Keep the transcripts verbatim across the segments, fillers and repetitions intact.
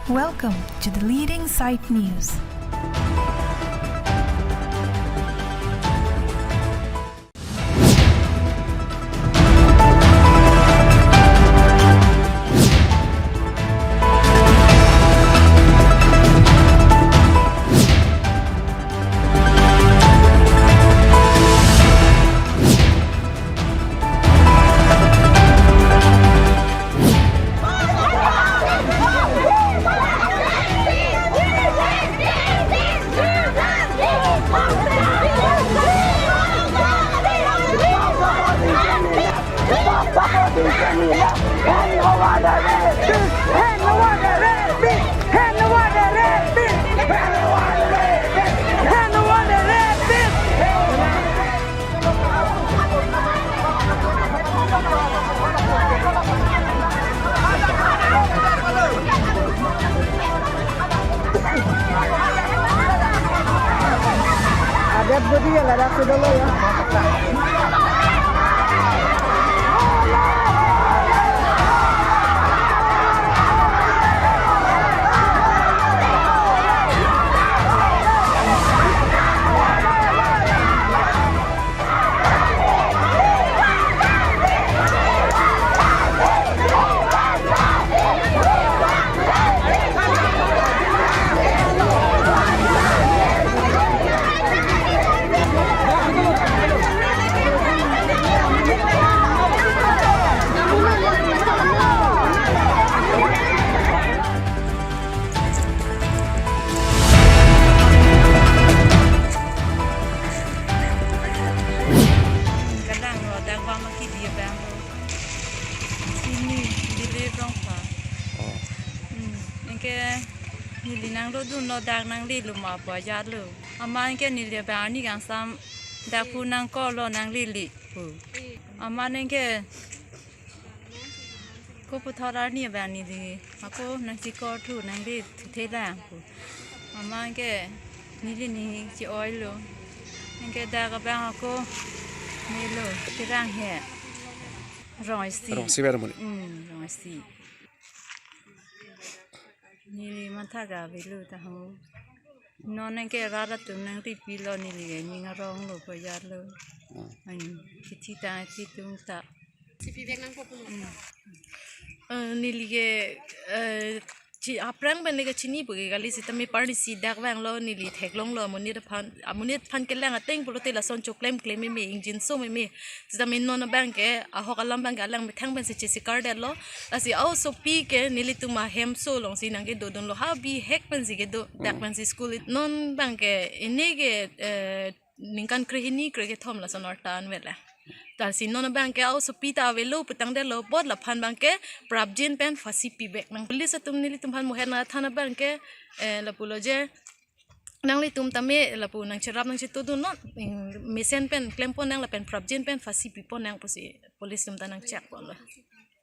Welcome to the leading site news. Adet jodi ya ladak sudah lo ya. Kalang lo, dak bang ma kidi abang lo. Sini, Dili Rongpha. Oh. Hmm, anke neli nanglo dun lo, dak nangli lo ma pu ajat lo. Amat anke neli abang arni kangsam dak pu nangkok lo, nangli li pu. Amat anke ko puthot arni abang neli ako nangchekok thu, nangli thuthe lang pu. Amat anke neli ni che-oi lo. Anke dak abang ako melo, Terang he. Rong isi. Rong isi ber muni. Hmm, rong isi. Neli matha ga avelo ta ho. Non anke rat atum nangripi lo, neli ke ning arong lo pu ajat lo. Hmm. Ani, kithi ta, kithi tung ta. Sipi bek nangpo puno. Hmm. Eh, neli ke, eh, chi, aphrang pen neli ke chini pu ke kali, sitame parni si dak vang lo, neli theklong lo, amonit aphan, amonit aphan kelang ateng pulote lason choklem klem meme, ingjinso meme. Sitame non abang ke, ahok alam abang ke alang methang pensi chesi kardet lo. Lasi a-osopi ke nelitum ahemso alongsi nangkedodun lo, ha bihek pensi kedo, dak pensi school it. Non abang ke, ini ke, eh, ningkan krehini krekethom lason arta anvet le. Lasi non abang ke a-osopi ta avelo putangdet lo, apot laphan abang ke prapjin pen phasi pibek nang. Police atum nelitum aphan mohet nangthan abang ke, eh, lapulo je, nanglitum tame lapu nangcherap nangchetodun non, mm, mesen pen klempon nang lapen prapjin pen phasi pipon nang pusi police atum ta nangchekpon lo.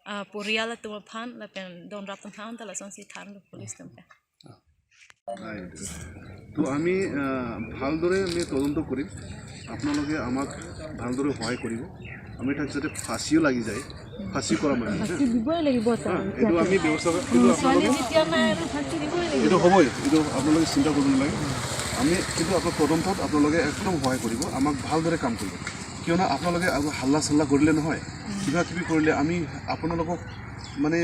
Ah, porial atum aphan lapen donrap atum aphan ta lasonsi than lo police atum pen. তো আমি, আহ, ভালদৰে আমি তদন্ত কৰিম, আপোনালোকে আমাক ভালদৰে সহায় কৰিব। আমি তাক যাতে ফাঁচিও লাগি যায়, ফাঁচি কৰা মানে, ফাঁচি দিবই লাগিব, ছাৰ। হা, এইটো আমি ব্যৱস্থা, এইটো উম, ছোৱালী আপোনালোকে, যেতিয়া নাই আৰু ফাঁচি দিবই লাগিব। এইটো হ'বই, এইটো আপোনালোকে চিন্তা কৰিব নালাগে। আমি কিন্তু আপোনাক তদন্তত আপোনালোকে একদম সহায় কৰিব, আমাক ভালদৰে কাম কৰিব। কিয়নো আপোনালোকে আৰু হাল্লা চাল্লা কৰিলে নহয়, কিবা কিবি কৰিলে আমি আপোনালোকক মানে